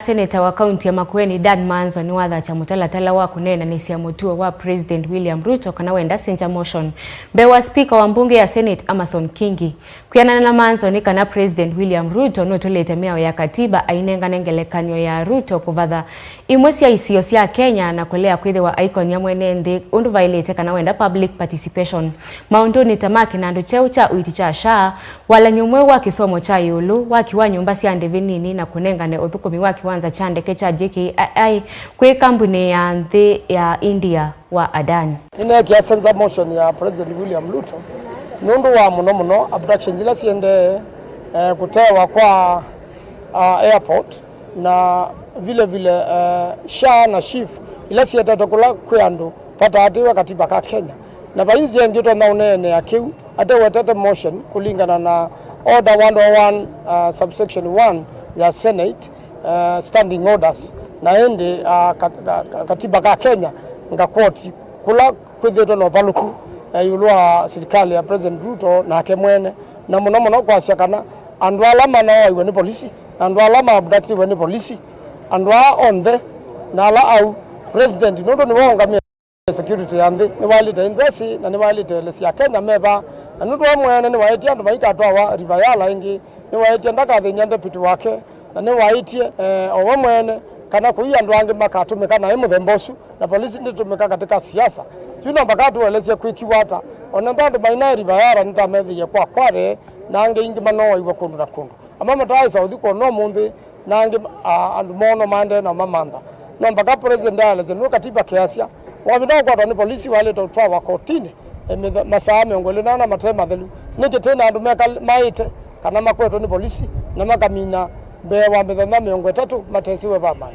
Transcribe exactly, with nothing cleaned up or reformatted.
Seneta wa kaunti ya Makueni Dan Manzo nĩwathakya mũtalatala wa kũneenanĩsya mũtuo wa President William Ruto kana wenda censure motion mbee wa spika wa mbunge ya Senate Amason Kingi. Kwĩanana na Manzo nĩ kana President William Ruto nũtũlĩte mĩao ya katiba ainengane ngelekany'o ya Ruto kũvatha imwe sya isio sya Kenya na kũlea kwĩthĩwa aikony'a mwene nthĩ ũndũ vaĩlĩte kana wenda public participation maũndũnĩ ta ma kĩnandũ kyeũ kya ũiiti kya SHA, walany'o mweũ wa kĩsomo kya ĩũlũ, waki wa nyũmba sya ndĩvi nini na kũnengane ũthũkũmi wa kĩwanza kya ndeke kya J K I I kwĩ kambunĩ ya nthĩ ya India wa Adani. Nĩneekĩa censure motion ya President William Ruto nũndũ wa mũno mũno abductions ila siendee, eh, kũtewa kwa, ah, airport na vile vile, eh, SHA na SHIF ila sietetwe kũla kwĩ andũ vataatĩwe katiba ka Kenya. Na vai nzĩa ĩngĩ ũtonya ũneenea kĩu atewetete motion kũlingana na order one oh one, uh, subsection one ya Senate, uh, standing orders, na ĩndĩ, uh, ka- ka- ka- katiba ka Kenya nga quote kũla kwĩthĩtwe na ũvalũku, uh, ĩũlũ wa silikalĩ ya President Ruto nake mwene, na mũno mũno kwasya kana andũ ala manaoaiwe nĩ polisi, na andũ ala maabductiwe nĩ polisi, andũ aa onthe na ala au, President nũndũ nĩwe ũngamĩe security ya nthĩ, nĩwaĩlĩte endorse na nĩwaĩlĩte elesya Akenya me vaa. Na nũndũ we mwene nĩwaĩtye andũ maikatwawa River Yala ĩngĩ, nĩwaĩtye ndakathĩny'a deputy wake, na nĩwaĩtye, eh, o we mwene kana kũi andũ angĩ makatũmĩka naĩ mũthemba ũsu, na polisi ndĩtũmĩka katika siasa. Yu no mbaka tũelesye kwĩkiwa ata. O na ethĩwa andũ mainaĩ River Yala nĩtamethĩie kwa Kwale, na angĩ aingĩ manoowaiwe kũndũ na kũndũ. Amwe mataaĩsa ũthi kwona ũmũnthĩ, na angĩ, a, andũ moo no maendee na mamantha. No mbaka president aelesye nũũ katiba keasya wavinda ũkwatwa nĩ polisi waĩlĩte ũtwawa kotinĩ, e, mĩthe- masaa mĩongo ĩlĩ na ana mate mathelu. Nĩkĩ twĩ na andũ meka- maĩte kana makwetwe nĩ polisi na makamina mbee wa mĩthenya mĩongo ĩtatũ matesiwe va maĩ?